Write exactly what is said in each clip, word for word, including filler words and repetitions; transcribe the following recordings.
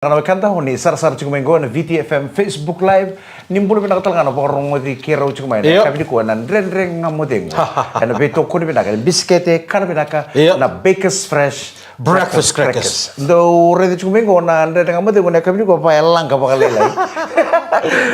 Na wekada, o ni sarasara tiko mai qo na V T F M Facebook Live. Ni bula vinaka tale ga na vakarogoci keirau tiko mai na Io. yakavi nikua na Dredre Ga Mo Cegu. Ena veitokoni vinaka ni bisikete, kana vinaka, Io. na Bakers Fresh Breakfast Crackers. Dou raica tiko mai qo na Dredre Ga Mo Cegu na yakavi nikua, va e laga vakalailai.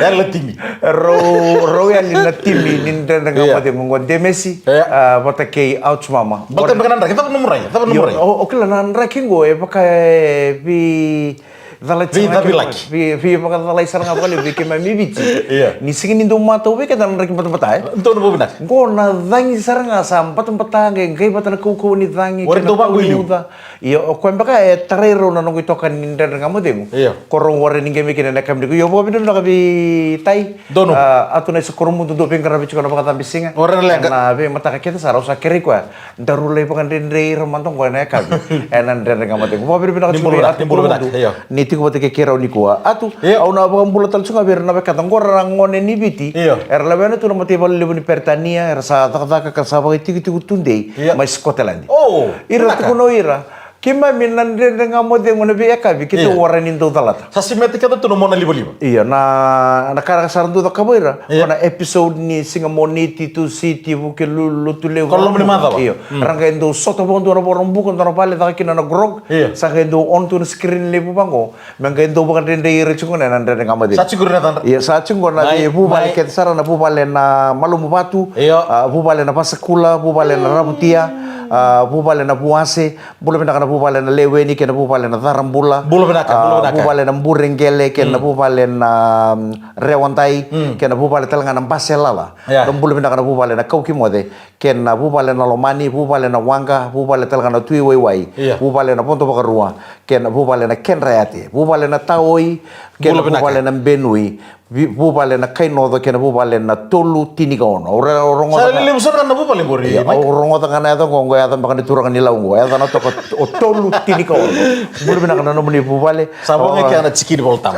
Yala timi. Rau, rau yani na timi ni Dredre Ga Io. Mo Cegu qo, Demesi, Io. ah, vata kei Ouch Mama. Balta beka na draki, cava na murai, cava na Io, murai. o, o kila na draki qo, e vaka e vi- Cala Vi- sara ga cavilaki. kei- vi- vi- vakacalai sara ga vakalevu vei keimami Viti. Ia. Ni sega ni dau matau vei keda na draki batabata, e? Donu vou vinaka. Qo na cagi sara ga sa batabata qai, qai vata na kaukauwa ni cagi, Wari kei na dau kau ni vaqo i liu. uca. Ia, o koya beka e tarai rau na noqu itokani ni Dredre Ga Mo Cegu. Ia. Ko rau wara ni qai mai kina na yakavi nikua. Io, vakavinavinaka vei Tai. Donu. Ah, Atu Naisa Koromudu, dou veiqaravi tiko na vakacabe siga. Ora na leqa. Na veimataka kece sara, au sa kerei koya. Daru lai vakadredrei ira mada qo ena yakavi. Ena Dredre Ga Mo Cegu. Vakavinavinaka Ni tiko bula vei vinaka, Atu ni bula vinaka. Koromudu. Io. Ni tiko vata kei keirau nikua. Atu, Io. au na vakabula tale tiko ga vei ira na wekada qo ra na gone ni Viti. Io. Era lewena tu na mataivalu levu ni Peritania, era sa cakacaka ka sa vakaitikotiko tudei Io. mai Scotland. Oh, Ira vinaka. tukuna o ira. Keimami na Dredre Ga Mo Cegu na veiyakavi, keitou Io. wara ni dau calata. Sa simete keda tu na mona livaliva. Io, na, na ka ra sa dau cakava ira, Io. ko na episode ni Siga Moniti, Tusiti, Vukelulu, Lotulevu. Ko loma ni macawa. Io. Mm. Ra qai dau sota vakadua na voro buka, dua na vale caka kina na grog. Io. Sa qai dau on tu na screen levu vaqo. Me qai dau vakadredrei ira tiko na Dredre Ga Mo Cegu. Sa tiko ira na cadra. Io, sa tiko na Mai, vei vuvale mai. kece sara, na vuvale na Malumu Vatu, Io. ah, vuvale na Vasakula, vuvale na Ravutia, ah, vuvale na Vuase, Bula vinaka na vuvale na Leweni, kei na vuvale na Carabula. Bula vinaka, bula Ah, vinaka. vuvale na Bureqele, kei na Mm. vuvale na, mm, Rewadai, Mm. kei na vuvale tale ga na Baselala. Yeah. Dou bula vinaka na vuvale na Kaukimoce, kei na vuvale na Lomani, vuvale na Waqa, vuvale tale ga na Tui Waiwai, Yeah. vuvale na Vodo Vakarua, kei na vuvale na Kedrayate, vuvale na Taoi, kei Bula na vinaka. vuvale na Benui, Vi- vuvale na Kainoco kei na vuvale na Tolu Tinikaono. Au re- au rogoca Sa ga- lelevu sara na vuvale qori, Ia, Mike. au rogoca ga na yaca qo, qo yaca beka ni turaga ni Lau qo. Yaca na toka o Tolu Tinikaono. Bula vinaka na nomuni vuvale. Sa vo ga Au- kea na tikini Vola Tabu.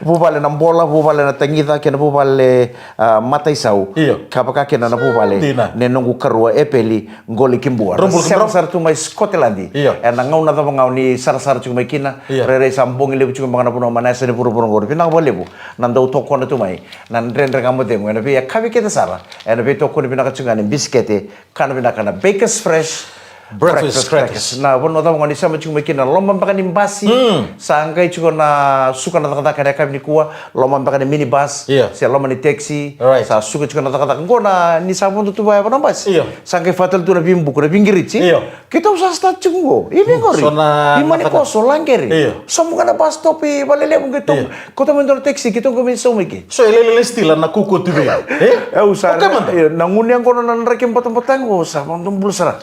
Vuvale na Bola, vuvale na Tagica, kei na vuvale, ah, Mataisau. Io. Ka vaka kina na vuvale Dina. ne noqu karua Epeli, Qoli Kibua. Rau bula Sema Kibua. sara tu mai Scotland. Io. Ena gauna cava ga o ni sarasara tiko mai kina. Io. Rairai sa bogi levu tiko beka na vanua mai na yasa ni vuravura qori. Vinaka vakalevu. Na dau tokona tu mai na Dredre Ga Mo Cegu ena veiyakavi kece sara, ena veitokoni vinaka tiko ga ni bisikete, kana vinaka na Bakers Fresh Breakfast Breakfast Crackers. Crackers. Na vanua cava ga ni sema tiko mai kina, loma beka ni basi, Mm. sa qai tiko na suka na cakacaka ena yakavi nikua, loma beka ni minibus, Yeah. se loma ni taxi, Right. sa suka tiko na cakacaka. Qo na ni sa vodo tu vaya na basi, Yeah. sa qai fatali tu na vibuku, na vigiriti. Yeah. Keitou sa start tiko qo. I vei qori? So na, I mani na koso, laqeri. Io. Sobu ga na bus stop i Valelevu qai tou. Io. Ko tou mai dua na taxi, keitou qai mai sau mai ke. So e lele stila na kuku tu vei. E? E, au sa, O kai mada? io, na gunu yaqona na draki batabata qo, sa vakadobula sara.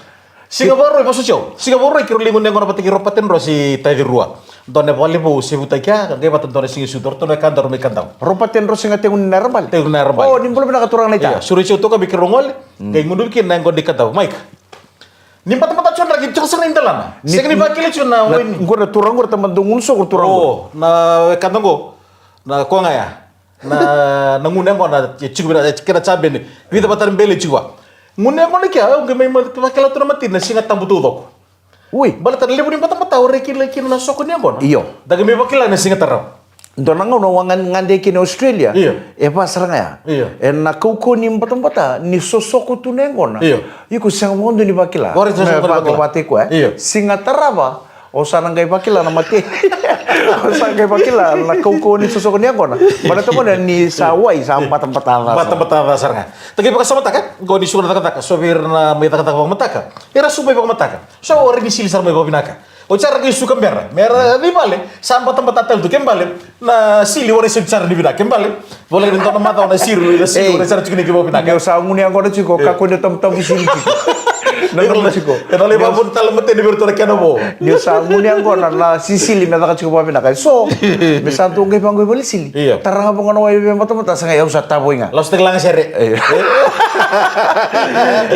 Siga Vakarauwai, vasu tiko. Siga Vakarauwai, keirau lai gunu yaqona vata kei Ropate Drosi Taci Rua. Dua na vale vou, se vutaki a, qai vata dua na siga sucu, ratou na ka daru mai ka dau. Ropate Drosi ga teguni na Rabale? Teguni na Rabale. O, ni bula vinaka turaga na ita. Io, suru tiko toka vei keirau gole, qai gunu kina na yaqona ni ka dau. Mike. Ni batabata tiko na draki, tiko sara na idelana. Ni Sega ni vakila tiko na na, waini. qo na turaga, qo na tamata dau gunu soko turaga. O, na wekada qo. Na koya ga ya. Na, na gunu yaqona, e tiko vei na, e tiko na jabene. Vica vata na bele tiko va. Gunu yaqona kea, au qai mai ma-, vakila tu na matini na Siga Tabu taucoko. Ui. Baleta na levu ni batabata, au rai kila kina na soko ni yaqona. Io. Da qai mai vakila na Siga Tarava. Dua na gauna au a gade kina e Australia. Io. E va sara ga ya. Io. Ena kaukauwa ni batabata, ni sosoko tu na yaqona. Io. Iko sega vakadua ni vakila. Qori sosoko Me ni vakila. vaka vata iko, e? Io. Siga Tarava, o sa na qai vakila na mate. O sa qai vakila na kaukauwa ni sosoko ni yaqona. Baleta gona ni sa wai, sa batabata ca. Batabata ca sara ga. Da qai vakasamataka, qo ni suka na cakacaka, so vei ira na mai cakacaka vakamataka. Era su mai vakamataka. So o rai ni sili sara mai vakavinaka. O tara qai suka bera, mera veivale, sa batabata tale tu, ke bale, na sili o rai sara ni vinaka, ke bale. Voleka ni dua na macawa na sili, na sili Ei. o rai sara tiko ni ke vakavinaka. Ni o sa gunu yaqona tiko, ka ko ni o tabu, tabu sili tiko. Na Io, tabu tiko. E na lai Ni o vakavuna tale mate ni vei ratou na kena vo. Ni o sa gunu yaqona na sisili me caka tiko vakavinaka. So, me sa dou qai vaqo i vale sili. Io. Tara ga vaqo na wai vei batabata, sa qai au sa tavoi ga. Lasutaki laga sere. Io.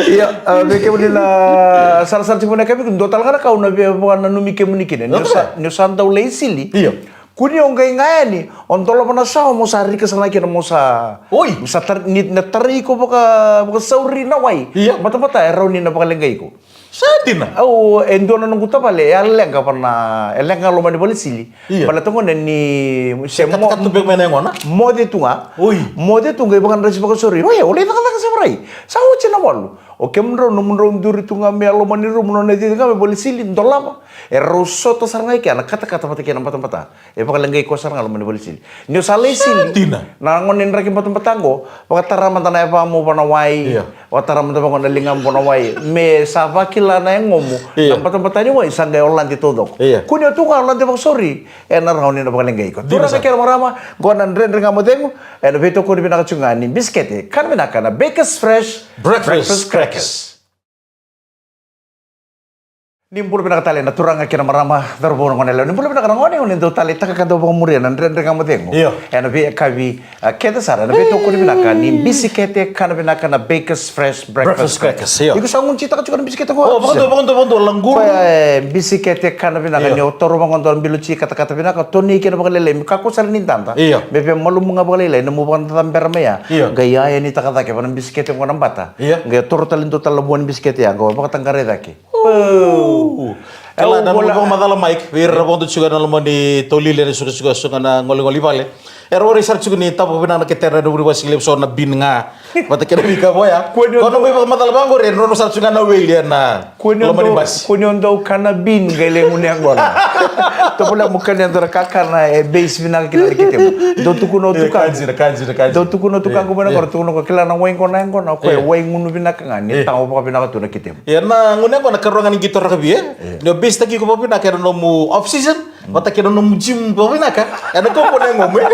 Io, a, vei kemuni na sarasara tiko na kaviku, dua tale ga na ka au na via vakananumi kemuni kina. Ni o sa, Dua tale. ni o sa dau lai sili. Io. Kua ni o qai ga yani, o dolava na sawa mo sa rika sara ga kina mo sa. Oi. Mo sa tar-, ni na tarai iko vaka, vakasauri na wai. Io. Batabata e rawa ni na vakaleqai iko. Sa dina. Au, e dua na noqu tavale, e a leqa vana, e leqa ga loma ni vale sili. Ia. Baleta gona ni se mo-, katakata beka mai na yagona. Moce tu ga. Oi. Moce tu ga, ivakadresi vakasori. Oi, o lai cakacaka se varai. Sa oti na walu. O kemudrau, nomudrau duri tu ga mai a loma ni rumu, nona cici ga mai vale sili, dolava. E rau sota sara ga i kea na katakata vata kei na batabata. E vakaleqai koya sara ga loma ni vale sili. Ni o sa lai sili. Dina. Na gone ni draki batabata qo, vakatara mada na yavamu vua na wai. Ia. Vakatara mada vaqo na ligamu vua na wai. Me sa vakila na yagomu. Ia. Na batabata ni wai, sa qai oladi taucoko. Ia. Kua ni o tu ga oladi vakasori, ena rawa ni na vakaleqai iko. Dina sara. Turaga kei na marama, qo na Dredre Ga Mo Cegu, ena veitokoni vinaka tiko ga ni bisikete, kana vinaka na Bakers Fresh Breakfast Crackers. Ni bula vinaka tale na turaga kei na marama, cauravou, na goneyalewa. Ni bula vinaka na gone, o ni dau taleitaka ka dau vakamuria na Dredre Ga Mo Cegu. Io. Ena veiyakavi, a, kece sara, ena veitokoni vinaka ni bisikete kana vinaka na Bakers Fresh Breakfast Crackers. Io. Iko sa gunucitaka tiko na bisikete qo? O, vakadua, vakadua, vakadua, laqu. Koya, e, bisikete kana vinaka, io, ni o taura vaqo dua na bilo ti katakata vinaka, toni kina vakalailai, me kakua sara ni dada. Io. Me via malumu ga vakalailai, na mu vakadabera mai ya. Io. Qai yayanitaka cake vana bisikete qo na bata. Io. Qai toro tale dua tale na vua ni bisikete ya, qai vakataqara i cake. Kela na nomu vakamacala, Mike, vei ira na vodo tiko ena loma ni taulili, ena suka, suka, suka na golegole i vale. Era warai sara tiko ni tava vinaka na ketera ena vuri vasi levu so na bin ga. Vata kei na veika vaya. Ko na mai vakamacala vaqori, e nodra sara tiko ga na weli ena loma ni basi. Ko ni o dau kana bin qai lai gunu yaqona. Tovolea mo kania dua na kakana e base vinaka kina na ketemu. Dau tukuna o tukaqu. Dau tukuna o tukaqu mai na qori, tukuna ko kila na wai qo na yaqona, o koya e wai gunu vinaka ga, ni tago vakavinaka tu na ketemu. Ia na gunu yaqona, karua ga ni qito rakavi, e? Ni o base taki iko vakavinaka ena nomu off season, vata kei na nomu gym vakavinaka, ena kaukaua na yagomu, e?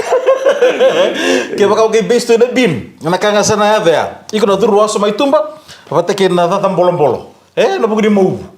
Kevaka o qai base tu ena bin, na ka ga sa na yaco ya. Iko na curu wasoma i tuba, vata kei na caca bolobolo. E, na vuku ni mauvu.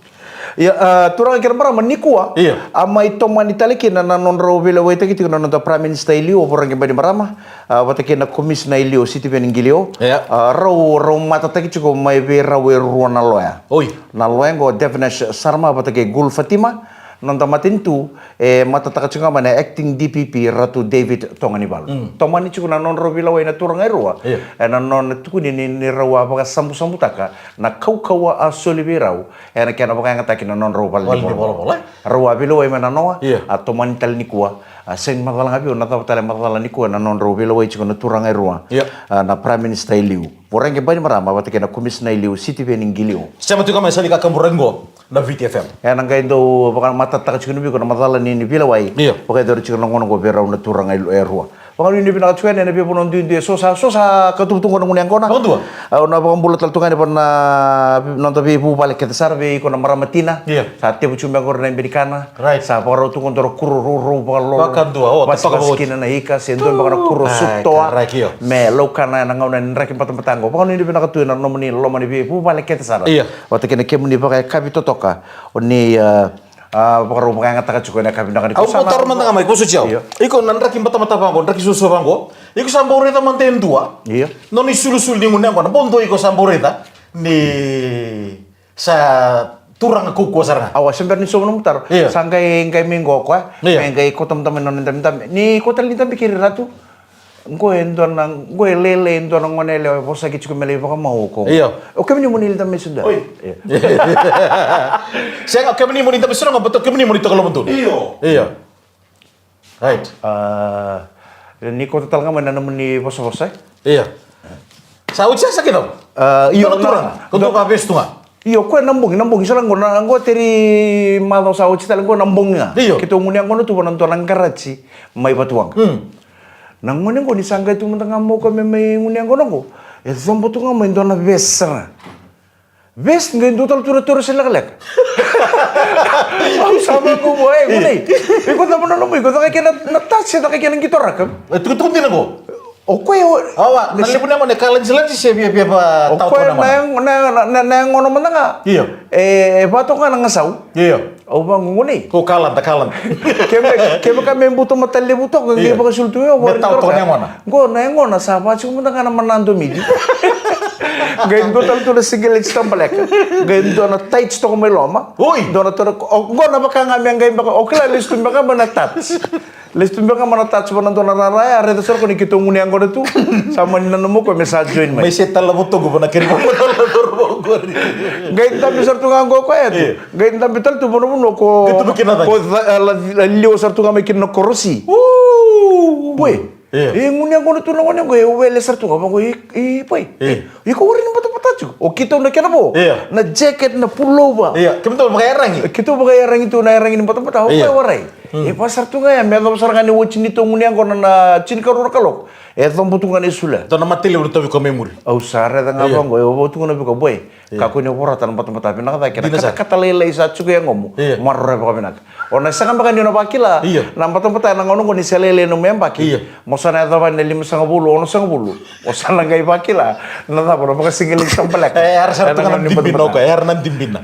Ia, a, turaga kei na marama, nikua, io, a mai tomani tale kina na nodrau veilewaitaki tiko na noda Prime Minister e liu, o Voreqe Bainimarama, a, vata kei na Komisina e liu, Sitiveni Qilio. Ia. A, rau, rau matataki tiko mai vei rau e rua na loya. Oi. Na loya qo, Devnesh Sharma vata kei Gul Fatima, noda matanitu, e matataka tiko ga mai na acting D P P, Ratu David Toganivalu. Mm. Tomani tiko na nodrau veilewai na turaga e rua. Io. Ena nona tukuni ni, ni rau a vakasabusabutaka na kaukauwa a soli vei rau ena kena vakayagataki na nodrau valenivolavola. Valenivolavola, e? Rau a veilewai mai na noa, io, a tomani tale nikua. A sega ni macala ga vei au na cava tale macala nikua na nodrau veilewai tiko na turaga e rua. Io. A, na Prime Minister e liu, Voreqe Bainimarama, vata kei na Komisina e liu, Sitiveni Qilio. Sema tiko ga mai, sa ni kakaburaki qo na Viti F M. E, na qai dau vakamatataka tiko ni vei iko na macala ni, ni veilewai. Io. Vakayacori tiko na gauna qo vei rau na turaga e, e rua. Vakanuinui vinaka tiko yani ena veivanua duidui, e so sa, so sa katuba tu qo na gunu yaqona. Vakadua. Au na vakabula tale tu ga yani vua na noda veivuvale kece sara, vei iko na marama tina. Io. Sa tevu tiko mai qori na ibe ni kana. Right. Sa vakarau tu qo dua na kuro rourou vakalolo. Vakadua, o, vasivasi kina na ika, se dua beka na kuro sutoa. Ai, correct, io. Me laukana ena gauna ni draki batabata qo. Vakanuinui vinaka tu ena nomuni loma ni veivuvale kece sara. Io. Vata kei na kemuni vakayakavi totoka. O ni, a, a, vakarau vakayagataka tiko ena yakavi vinaka nikua. Au sa na taura mada ga mai, ko suci au. Io. Iko na draki batabata vaqo, draki suasua vaqo. Iko sa bau raica mada e dua. Io. Nona isulusulu ni gunu yaqona, bau dua iko sa bau raica ni sa turaga kaukauwa sara ga. Awa, se bera ni sauma nomu taro. Io. Sa qai, qai mai qo o koya. Io. Me qai kauta mada mai na nona idabedabe. Ni kauta tale ni dabe keri, Ratu. Qo e dua na, qo e lailai e dua na gone yalewa e vosaki tiko me lai vakamau o koya. Io. O kemuni mo ni lai dabe mai Sudan. Oi. Io. Sega, o kemuni mo ni dabe mai Sudan, baleta o kemuni mo ni toka lomadonu. Io. Io. Right. A, ni kauta tale ga mai na nomuni vosavosa, e? Io. Sa oti sara, sa keitou? A, io, na, na, ko dua vakavesu tu ga. Io, koya na bogi, na bogi, sa na qo, na qo teri macawa sa oti tale qo na bogi ga. Io. Keitou gunu yaqona tu vua na dua na qaraji mai Vatuwaqa. Mm. Na gone qo ni sa qai tu mada ga mai o koya me mai gunu yaqona qo, e coba tu ga mai dua na vesi sara. Vesi qai dua tale tu na toro se lekaleka. Au sa vaqo vua, e, gone. Iko cava na nomu, iko caka kina na taci, caka kina qito raka. E tukutuku dina qo. O koya o, awa, na levu na yaqona e ka lajilaji se via, via va tau koya na yaqona. Na, na, na, na yaqona mada ga. Io. E, e va toka ga na gasau. Io. Au vaqo, gone. Ko kalada, kalada. Kevaka, kevaka me buta mata levu toka, qai vakasulu tu, io, me tau toka na yaqona. Qo na yaqona sa va tiko mada ga na mana domidi. Qai dua tale tu na sigeleti tabaleka. Qai dua na tights toka mai loma. Oi. Dua na toro, o, qo na vaka ga me qai beka, o kila lesu tu beka mai na taci. Lesu tu beka mai na taci vua na dua na rara ya, raica sara ko ni keitou gunu yaqona tu. Sa mani nanuma o koya me sa join mai. Mai se tala votoqu vua na kena votoqu. Qai dabe sara tu ga qo ko Etu. Qai dabe tale tu vanua ko, ko liwa sara tu ga mai kina na korosi. Boy. E gunu yaqona tu na gone qo, e wele sara tu ga vaqo, i boy. Iko wari ni batabata tiko. O keitou na kena vo. Na jacket, na pullover. Keitou vakaiyaragi tu na iyaragi ni batabata. O koya warai. E va sara tu ga ya me yacova sara ga ni watch ni tou gunu yaqona na tinikarua na kaloko. E cobo tu ga na isula. Dua na matailevu na tauvi koya mai muri. Au sa raica ga vaqo, e vau tu ga na viko boy. Kakua ni vorata na batabata vinaka cake, na katakata lailai sa tiko e yagomu. Maroroya vakavinaka. O na sega beka ni o na vakila na batabata ena gauna qo ni se lailai nomu yabaki. Mo sa na yacova ena limasagavulu, onosagavulu. O sa na qai vakila na cava na vakasigalegi sa baleka. E, era sa tu ga na dibina o koya, era na dibina.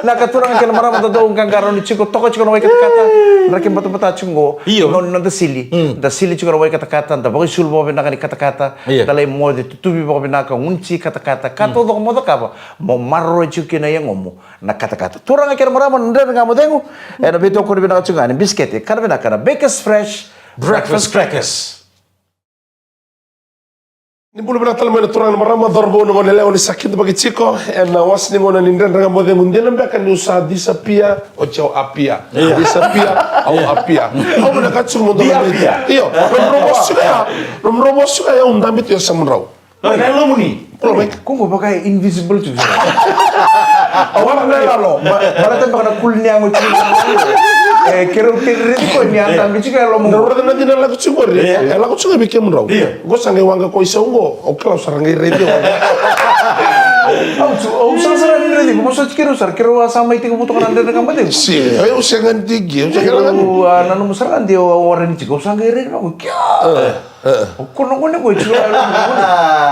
Na ka turaga kei na marama, dodonu ga qarauni tiko, toka tiko na wai katakata, draki batabata tiko qo. Io. Noni noda sili. Da sili tiko na wai katakata, da vakaisulu vakavinaka ni katakata. Da lai moce, tutuvi vakavinaka, gunu ti katakata, ka taucoko mo cakava, mo maroroi tiko kina yagomu na katakata. Turaga kei na marama, na Dredre Ga Mo Cegu, ena veitokoni vinaka tiko ga ni bisikete, kana vinaka na Bakers Fresh Breakfast Crackers. Ni bula vinaka tale mai na turaga na marama, cauravou, na gone yalewa, ni sa kidavaki tiko ena wasa ni gauna ni Dredre Ga Mo Cegu. Dina beka niu sa disappear, oti au appear. Disappear, au appear. Au vinakata tiko mo dou appear. Io, nomudrau vosa tiko ya, nomudrau vosa tiko ya, au dabe tu e yasamudrau. Na yalomuni. Ko qo vaka e invisible tiko. Au a na yalo, baleta beka na kuli ni yago tiko. E, keirau raici koya ni a dabe tiko e yalomu. Na raica na dina lako tiko qori, e lako tiko vei kemudrau. Qo sa qai waqa ko isau qo, au kila au sa ra qai raici au. Au sa sara ni raici, ko sa tiko keirau sara, keirau a sa mai tekivu toka na Dredre Ga Mo Cegu. Si, au sega ni tiki, au sega ni. Au a nanuma sara ga de au a warani tiko, au sa qai raici vaqo, kia. O koya na gone qo e tiko e loma ni gone.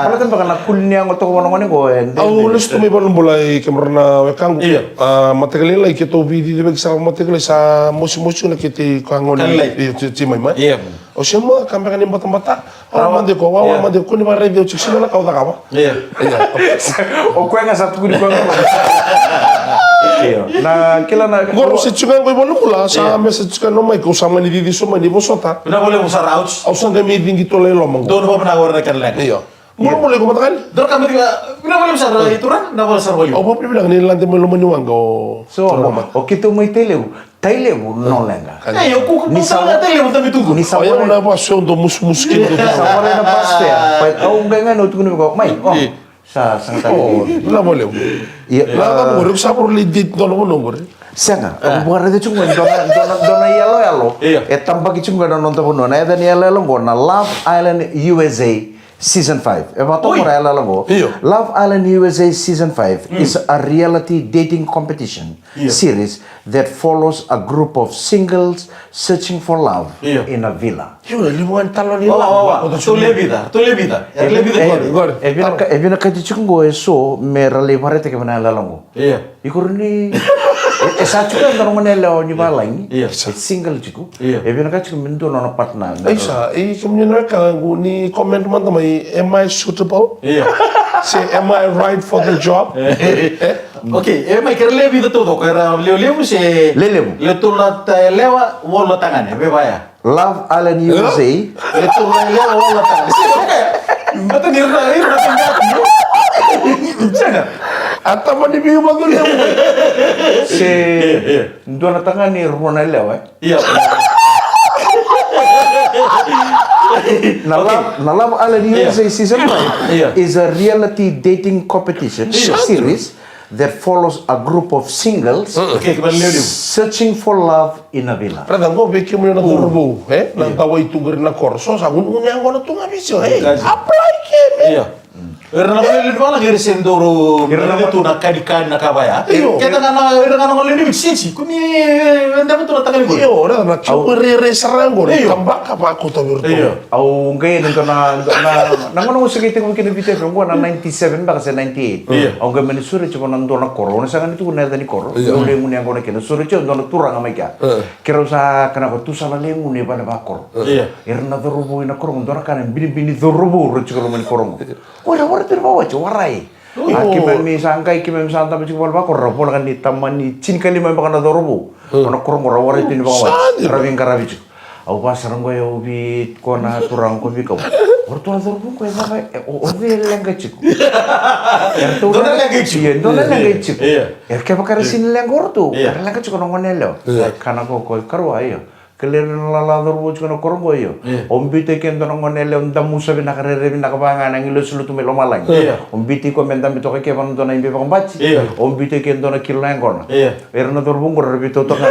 Baleta beka na kuli ni yago toka vua na gone qo e. Au lesu tu mai valenibula i kemudrau na wekaqu. Io. A, mataka lailai keitou veicicivaki sara, mataka lailai sa mosimosi na keitou ka gone. Io, ti, ti mai mai. Io. Au sema ka beka ni batabata. Au made ko, au made ko ni vakaraici au tiko sina na ka au cakava. Io. Io. O koya ga sa tukuni koya ga. Io. Na kila na. Qo au se tiko ga qo i valenibula, sa me sa tiko ga no mai, ko sa mani cici so mani vosota. Vinaka vakalevu sara, ouch. Au sa qai mai cigi tola i loma qo. Dou na vakavinavinaka ena kena leqa. Io. Mulamula iko mataqali. Dou na ka mai cigi, vinaka vakalevu sara, i turaga, vinaka vakalevu sara vakalevu. Au vakavinavinaka ni lade mai loma ni waqa o. So, o keitou mai Tailevu. Tailevu, no leqa. Ei, o kuku ni sa Tailevu, tabi tuku. Ni sa. O yau na vasu, au dau musumusu kina. Sa vara na bus fare. Pai, au qai ga na tukuna vaka, mai, o. Sa, sa gata. O, na vale. Ia. Na ka mo qori, sa vara lai date dua na vanua qori. Sega, au vakaraica tiko qo, dua na, dua na, dua na iyaloyalo. Ia. E tabaki tiko qo ena noda vanua. Na yaca ni iyaloyalo qo, na Love Island U S A Season five. E vakatoka na iyaloyalo qo. Io. Love Island U S A Season five is a reality dating competition series that follows a group of singles searching for love in a villa. Io, na levu ga ni talanoa ni love. Wa, wa, wa. Tou lewe vica, tou lewe vica. E, e, e vinaka, e vinakati tiko qo e so me ra lai vakaraitaka na iyaloyalo qo. Io. Iko rau ni, e, e sa tiko e dua na gone yalewa ni valagi. Io. E single tiko. Io. E vinakati tiko me dua nona partner. Isa, e, kemuni na wekaqu ni comment mada mai, am I suitable? Io. Se, am I right for the job? E? Okay, e mai, kera lewe vica taucoko, era lewe levu se? Lewe levu. Lewe tolu na yalewa, walu na tagane, vevaya. Love Island U S A. Lewe tolu na yalewa, walu na tagane. Sega, okay. Bata ni ra, ira na tagane. Sega. A tamani veivacu levu. Se dua na tagane, rua na yalewa, e? Io. Na Love, na Love Island U S A Season five is a reality dating competition series that follows a group of singles searching for love in a villa. Brother, qo vei kemuni na cauravou, e? Na dawai tu qori na koro. So sa gunugunu yaqona tu ga vei so, e? Apply kemuni. Io. Ira na gone lewe ni valagi era se dau raica tu na kanikani, na ka vaya. Io. Keda ga na, ira ga na gone lewe ni Viti, sisi, kua ni, e, dau tu na tagane qori. Io, ira na kiu rairai sara qori. Io. Tabaka vakauta vei iratou. Io. Au qai na, na, na gauna au se qai tekivu kina Viti F M qo na ninety-seven beka se ninety-eight. Io. Au qai mani sureti vua na dua na koro, au na sega ni tukuna na yaca ni koro. Io. Au lai gunu yaqona kina, sureti au dua na turaga mai kea. Io. Keirau sa kana ko tu sa na lai gunu i vale vakoro. Io. Ira na cauravou ina koro, dua na ka na binibini cauravou ra tiko loma ni koro qo. Oi, ra warai tu ni vakawati, warai. A keimami sa qai, keimami sa dabe tiko vale vakoro, ra voleka ni tamani tinikalima beka na cauravou. Io. Ona koro qo ra warai tu ni vakawati. Sa dina. Ra veiqaravi tiko. Au vaka sara qo, au vei koya na turaga qo, vei kau. O ratou na cauravou qo e cava, e, o, o cei e leqa tiko? E ratou dua na leqa tiko. Ia, dua na leqa tiko. Ia. E kevaka era sega ni leqa o ratou, ia, era leqa tiko na gone yalewa. Ia. Kana ko, ko karua, io. Kele na lala cauravou tiko na koro qo, io. Ia. O biuta i ke dua na gone yalewa damusa vinaka, rairai vinaka vaka ga na agilosi lotu mai lomalagi. Ia. O biuta i koya me dabe toka i ke vaka na dua na ibe vakabati. Ia. O biuta i ke dua na kilo na yaqona. Ia. Ira na cauravou qori era veitautoka ga.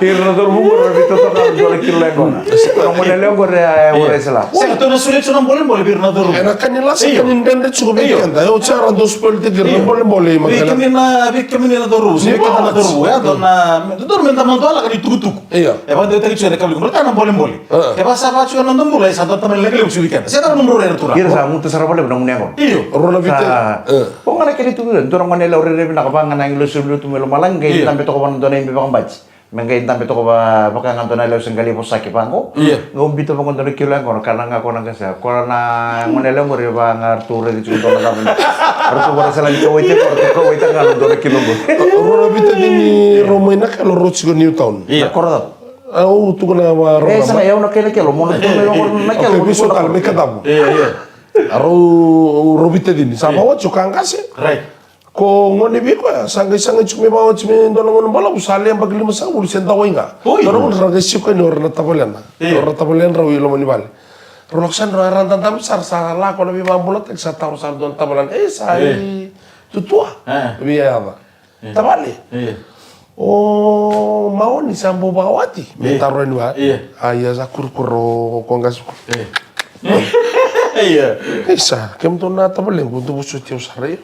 Ira na cauravou qori era veitautoka ga na dua na kilo na yaqona. Na gone yalewa qori e warai sara. Sega, tou na solia tiko na bolebole vei ira na cauravou. Ena ka ni lasa, io, ka ni dredre tiko vei keda. Io. Io, sa ra dau spoil-taki ira na bolebole, io, Makaila. Vei kemuni na, vei kemuni na cauravou, ni vei keda na cauravou, ya, dodonu me da madua laka ni tukutuku. Io. E vakadeitaki tiko ena kaviliko, baleta na bolebole. A. E vakasava tiko na noda bula, e sa dua na tamani lekaleka tiko vei keda. Sa dua na nomu rairai tu. Ira sa guta sara vakalevu na gunu yaqona. Io. Rua na vita. Sa, e, o ga na kena itukutuku, dua na gone yalewa rairai vinaka vaka ga na agilosi lotu mai lomalagi, qai, io, dabe toka vaka na dua na ibe vakabati. Me qai dabe toka va, vaka ga dua na yalewa se qai lai vosaki vaqo. Io. Qai biuta vaqo dua na kilo yaqona, kana ga ko na qase. Ko na gone yalewa qori vaka ga ratou raici tiko dua na cava. Ratou vaka sara ni kauwaitaka, ratou kauwaitaka ga na dua na kilo qo. Rua na vita ni rau mai na kelo rau tiko Newtown. Io. Na koro cava? Au tukuna vaqo. E, sa na, au na kai na kelo, mo na tukuna vaqo na kelo. Okay, mo na tukuna vaqo. Veisotale, mai Kadavu. Io, io. A rau, rau veitacini, sa, io, vakawati o ka qase. Right. Ko gone vei koya, sa qai sagai tiko mai vakawati mai dua na gauna balavu, sa le yabaki limasagavulu se dawai ga. Oi. Dua na gauna ra qai sikani o ira na tavalena. Io. O ira na tavaledrau i loma ni vale. Rau lako sara, rau, era dadabe sara, sa lako na veivakabulataki, sa taura sara dua na tavalena. E, sa, io, i tutua. E. Vei yaya. Tavale. Io. O maoni sa bau vakawati. Me, io, taro yani va. Io. A, ia sa kurukuru o koya qase. Io. Io. Isa, kemudou na tavalequ, dou vosoti au sara, io.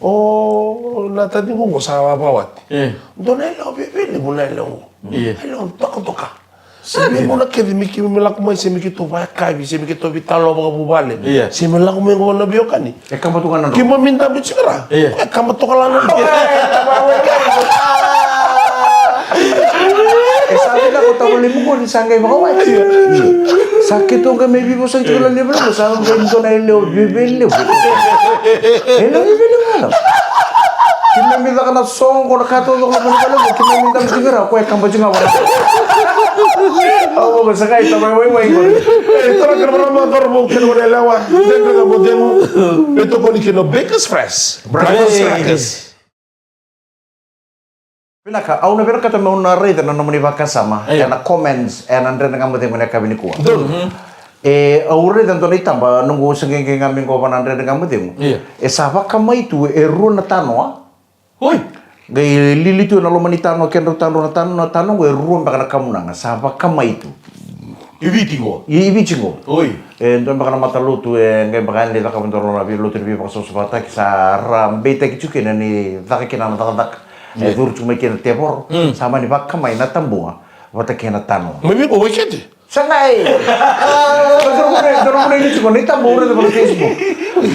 O na taciqu qo sa vakawati. Io. Dua na yalewa vevelevu na yalewa qo. Io. Yalewa dokadoka. Sa me gauna kece me keimami lako mai, se me keitou vakayakavi, se me keitou veitalanoa vakavuvale. Io. Se me lako mai qo na veiwekani. E kaba toka na dro. Keimami dabe tiko ra. Io. E kaba toka la na dro. E sa vinaka o tavale qo ni sa qai vakawati. Io. Sa keitou qai mai veivosaki tiko la levu, sa qai dua na yalewa vevelevu. Yalewa vevelevu. Keimami caka na soqo, na ka taucoko, na vanua levu, keimami dabe tiko ra, o koya e kaba tiko ga vaka. Au vaka sa qai tavai waiwai qori. E, tara kena marama, cauravou, kena gone yalewa, Dredre Ga Mo Cegu. E tokoni kina Bakers Fresh. Breakfast Crackers. Vinaka, au na vinakata meu na raica na nomuni vakasama, io, ena comments, ena Dredre Ga Mo Cegu ena yakavi nikua. Donu. Mhm. E, au raica dua na itaba, noqu se qai, qai ga mai qo va na Dredre Ga Mo Cegu. Io. E sa vakamai tu e rua na tanoa. Oi. Qai lili tu ena loma ni tanoa, kedrau tadrua na tanoa, na tanoa qo e rua beka na kamunaga, sa vakamai tu. I Viti qo? I, i Viti qo. Oi. E dua beka na matalotu, e qai beka yani cakava dua na veilotu ni veivakasavasavataki, sa ra beitaki tiko kina ni caka kina na cakacaka. E, io, curu tiko mai kina na tevoro. Mm. Sa mani vakamai na tabuga vata kei na tanoa. Mai vei qo, Waikete? Sa qai. Dua na gone, dua na gone ni tiko, na itaba au raica vaka Facebook.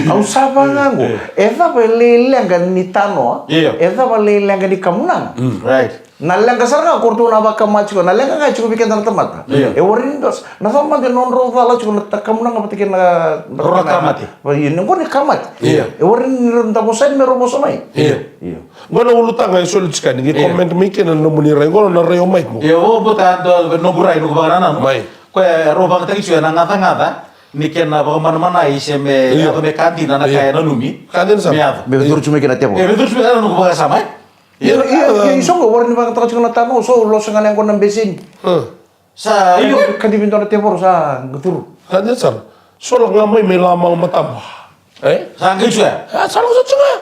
Au sa vaka qo. E cava e lai leqa ni tanoa? Io. E cava e lai leqa ni kamunaga? Mm. Right. Na leqa sara ga ko ratou na vakama tiko, na leqa ga e tiko vei keda na tamata. Io. E warai ni dosa. Na cava mada e nodrau cala tiko na ta kamunaga vata kei na, vata kei na, rau na ka mate. Io, ni qo ni ka mate. Io. E warai ni rau da vosa yani me rau vosa mai. Io. Io. Qo na ulutaga e soli tiko yani, qai, io, comment mai kina na nomuni rai, qo na rai o Mike qo. Io, au vota dua noqu rai, noqu vakanananu. Mai. Koya e rau vakayagataki tiko ena gacagaca ni kena vakamanamanai se me, io, yaco me ka dina na, io, ka e nanumi. Ka dina sara. Me yaco. Me curu tu mai kina tevoro. E, me curu tu mai kina noqu vakasama, e? Io, io, io, io, so qo warai ni vakayagataka tiko na tanoa, so losa ga na yaqona na beseni. Hmm. Sa, io. Kadivi dua na tevoro sa curu. Ka dina sara. So lako ga mai me lako mai matabua. E? Sa qai tu ya? A, sa lako sa tu ga.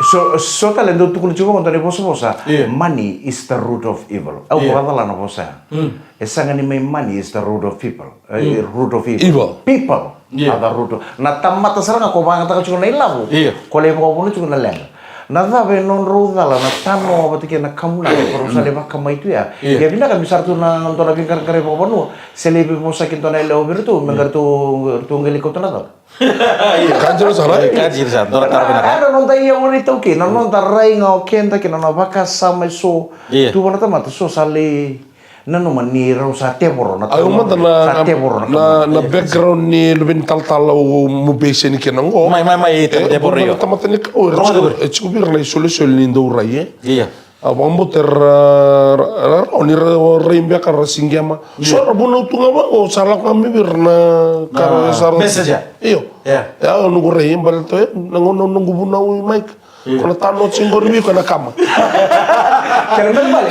So, so tale dau tukuna tiko vaqo dua na ivosavosa. Io. Money is the root of evil. Au, io, vakacala na vosa ya. Mm. E sega ni mai money is the root of people. E, mm, root of evil. Evil. People, io, are the root of, na tamata sara ga ko vakayagataka tiko na ilavo. Io. Ko lai vakavuna tiko na leqa. Na cava e nodrau cala na tanoa vata kei na kamunaga ko rau sa lai vakamai tu ya. Io. Ia vinaka me sa ratou na dua na veiqaraqaravi vakavanua, se lai veivosaki dua na yalewa vei ratou, me, io, qai ratou, ratou qai lai kauta na cala. Io. Ka dina sara, io, ka dina sara, dua na taro vinaka. Na noda iyau na iTaukei, na noda rai ga o keda kei na nona vakasama eso. Io. Tu vua na tamata so sa lai nanuma ni rau sa tevoro na, au mada na, sa tevoro na, na, na background ni luve ni talatala au mo beiseni kina qo. Mai, mai, mai, e, tevoro, io. Tamata ni Kalou, e tiko vei ira na isolisoli ni dau rai, e? Io. A vakabauta era, ra, ra, ra, ni ra rai beka ra siqema. Io. So ra vunau tu ga vaqo, sa lako ga mai vei ira na ka ra sa ra. Message. Io. Ia. Ia, au noqu rai, baleta, e, na gauna noqu vunau i Mike. Io. Ko na tano tiko qori vei iko na kama. Kena ibalebale.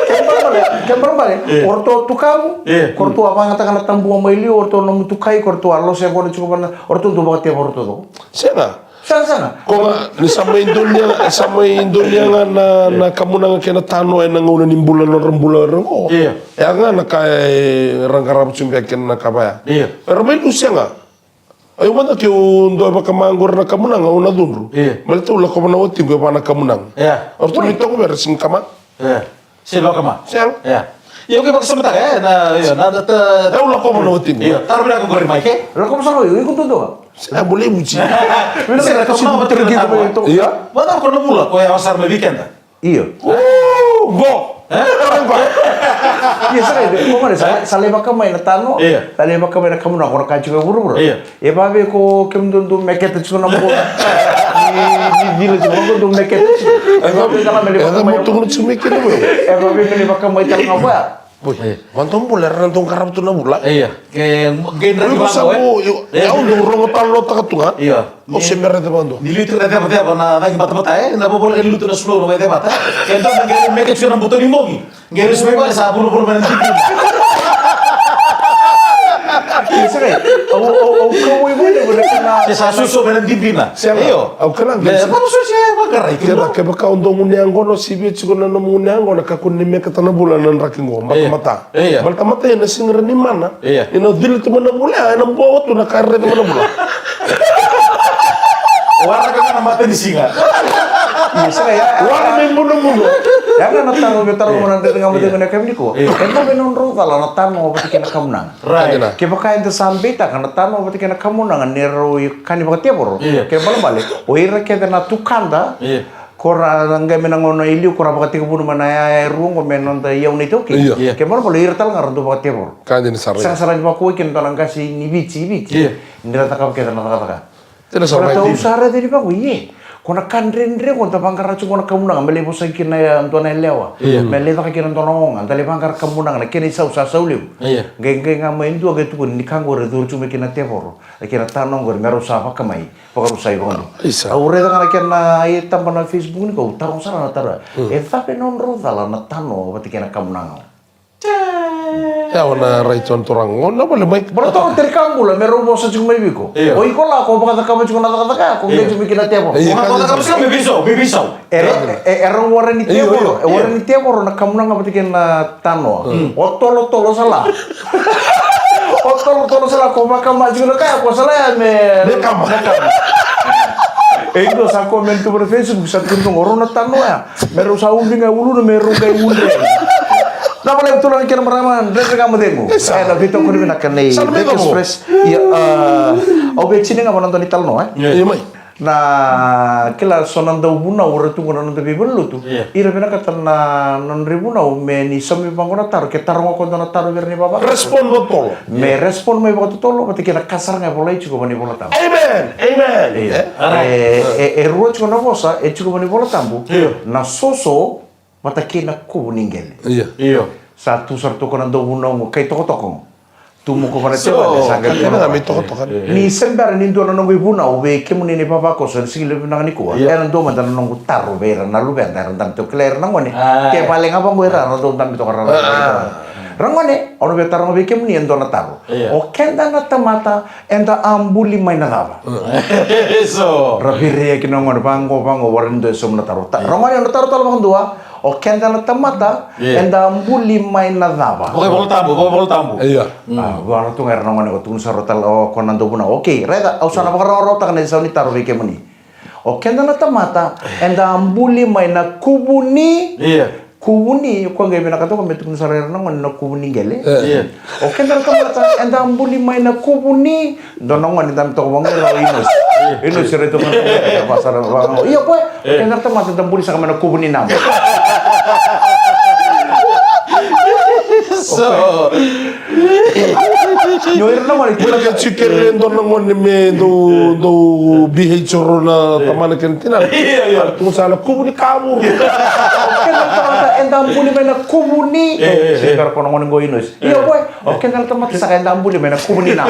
Kena ibalebale. Kena ibalebale. Io. O ratou tukavu. Io. Ko ratou a vagataka na tabua mai liu, o ratou na mutukai, ko ratou a lose qo na tiko vana, o ratou dau vakateva o ratou. Sega. Sega, sega. Ko ga, ni sa mai donuya, sa mai donuya ga na, na kamunaga kei na tano ena gauna ni bula, nodra bula era qo. Io. E a ga na ka era qarava tu beka kina na ka vaya. Io. Era mai lusia ga. Au mada keu dua e vakama qori na kamunaga, au na cudru. Io. Baleta au lakova na watiqu e va na kamunaga. Io. Au tu mai toka vei ira sega ni kama. Io. Se vakama. Sega. Io. Io, ke vakasamataka, e, na, io, na, na, ta- Au lakova na watiqu. Io, taro vinaka qori mai, ke? Lakova sara, io, iko dodova. Sa bole vuci. Vina se na kamunaga vata kei na tano. Io. Vata ko na vula, ko ya sara mai vei keda. Io. O, qo. E? Io, sa qai, ko mani, sa, sa lai vakamai na tano, io, sa lai vakamai na kamunaga, ko na ka tiko e vuravura. Io. E vavei ko kemudou dou meketa tiko na bula. Ni, ni cila tiko, ko dou meketa tiko. E vavei tale me lai vakamai. E vavei me lai vakamai tale ga vaya. Oi, e. Mada bula, era na dau qarava tu na vula. Io. Ke, ke draki vaqo, e? Io, au dau rogo talanoataka tu ga. Io. Au se bera ceva dua. Ni liu tiko na cevaceva na cagi batabata, e? Na vovoleka ni lutu na slow na wai cevata. Ke dua na qai meke tiko na buto ni mogi. Qai lesu mai vale sa vulavula mai na dibina. Io, sega. Au, au, au kauwai vale, vale na. Ke sa susu mai na dibina. Sega. Io. Au kila. Me, vale susu, e, vakarai. Kevaka, kevaka o dou gunu yaqona, o sivia tiko na nomu gunu yaqona, kakua ni meketa na vula na draki qo, batamata. Io. Baleta mata ena siga ra ni mana. Io. Ena cili tu mai na vula, ena bowa tu na ka raica mai na vula. Waraka ga na mata ni siga. Io, sega ya. Wara me bunobuno. Ya ga na taro, me taro mo na dede ga mo dede ga na kamini ko. Io. E na me nodrau cala na tano vata kei na kamunaga. Right. Kevaka eda sa beitaka na tano vata kei na kamunaga ni rau i ka ni vakatevoro. Io. Ke balebale. O ira kece na tukada. Io. Ko ra qai mai na gauna i liu, ko ra vakatekivu mai na yaya e rua qo me noda iyau na iTaukei. Io. Io. Ke balebale ira tale ga ra dau vakatekivu. Ka dina sara. Sega sara ni vakaukauwai kina dua na qase ni Viti, i Viti. Io. Ni ra cakava kece na cakacaka. Dina sara. Baleta au sa raica ni vaqo, ie. Ko na ka dredre qo da vaqara tiko na kamunaga me lai vosaki kina e dua na yalewa. Io. Me lai caka kina dua na oga, da lai vaqara kamunaga na kena isau sa sau levu. Io. Qai, qai ga mai dua qai tukuni ni ka qori e curu tiko mai kina tevoro. E kei na tano qori me rau sa vakamai. Vakarusai vakadua. Isa. Au raica ga na kena itaba na Facebook ni ko, au taroga sara na taro. Hmm. E cava e nodrau cala na tano vata kei na kamunaga? E, au na rai tiko na turaga. Au na vale mai. Baleta o teri ka bula me rau vosa tiko mai vei iko. Io. O iko la ko vakacakava tiko na cakacaka ya, ko qai tiko mai kina tevoro. Io, ko na vakacakava tiko me veisau, me veisau. E, e, e rau wara ni tevoro. Io, io. E wara ni tevoro na kamunaga vata kei na tanoa. Mm. O tolotolo sala. O tolotolo sala ko vakama tiko na ka ya ko sala ya me. Me kama. Me kama. E dua sa comment tu vata Facebook sa tukuna o rau na tanoa ya. Me rau sa ubi ga uluna me rau qai udre. Na vale tu na kena marama dredre ga mo cegu. Isa. E na vita ko ni vinaka nei. Sa na vita ko. Express. Ia, a, au via tini ga vana dua ni talanoa, e? Ia. Ia mai. Na kila so na dauvunau era tu qo na noda veivalenilotu. Io. Ira vinakata na nodra ivunau me ni saumi vaqo na taro, ke taroga ko dua na taro vei ira na ivavakoso. Respond vakatotolo. Me respond mai vakatotolo vata kei na ka sara ga e volai tiko vana iVolatabu. Amen. Amen. Io. E, e, e rua tiko na vosa e tiko vana iVolatabu. Io. Na soso vata kei na kuvu ni qele. Io. Io. Sa tu sara tu ko na dauvunau qo, kai tokotoko qo. Tu mo ko vana tevale, sa qai kena me tokatoka. Ni se bera ni dua na noqu ivunau vei kemuni na ivavakoso ena siga levu vinaka nikua. Io. Era dua mada na noqu taro vei ira na luveda era dabe toka, kila ira na gone. A. Ke vale ga vaqo ira, era dau dabe toka ra. A. Ra gone, au na via taroga vei kemuni e dua na taro. Io. O keda na tamata, eda a buli mai na cava? So. Ra viria kina gone, vaqo, vaqo, wara ni dua e sauma na taro. Ta-, ra gone, na taro tale vakadua, o keda na tamata, io, eda a buli mai na cava? Vakaivolatabu, vakaivolatabu. Io. Mm. A, vara tu ga era na gone, ko tukuna sara tale, o, ko na dauvunau. Okei, raica, au sa na vakarawarawataka na isau ni taro vei kemuni. O keda na tamata, eda a buli mai na kuvu ni. Io. Kuvu ni, ko qai vinakata ko me tukuna sara ira na gone na kuvu ni qele. E. Io. O keda na tamata, eda a buli mai na kuvu ni. Dua na gone dabe toka vaqo o Inosi. Io. Inosi rai toka na gone, e, va sara vaqo. Io, ko e, io, keda na tamata da buli saka mai na kuvu ni nama. So. Ni o ira na gone, Ira ka tiko kere e dua na gone me dou dou bihei coro na tamana kei na tinana. Io, io. Tusa na kuvu ni kavuru. Kena tamata eda buli mai na kuvu ni. Sika ko na gone qo Inosi. Io boy. O kena tamata saka eda buli mai na kuvu ni na.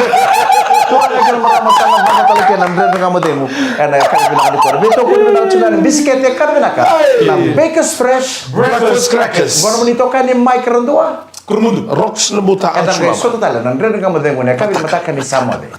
Turaga kei na marama, sa na vaka tale kei na Dredre Ga Mo Cegu. Ena yakavi vinaka nikua. Veitokoni vinaka tiko na bisikete, yakavi vinaka. Na Bakers Fresh Breakfast crackers. Qo na moni toka ni Mike Radua. Kurumudu. Rocks na buta. Eda qai sota tale na Dredre Ga Mo Cegu ena yakavi mataka ni sa moce.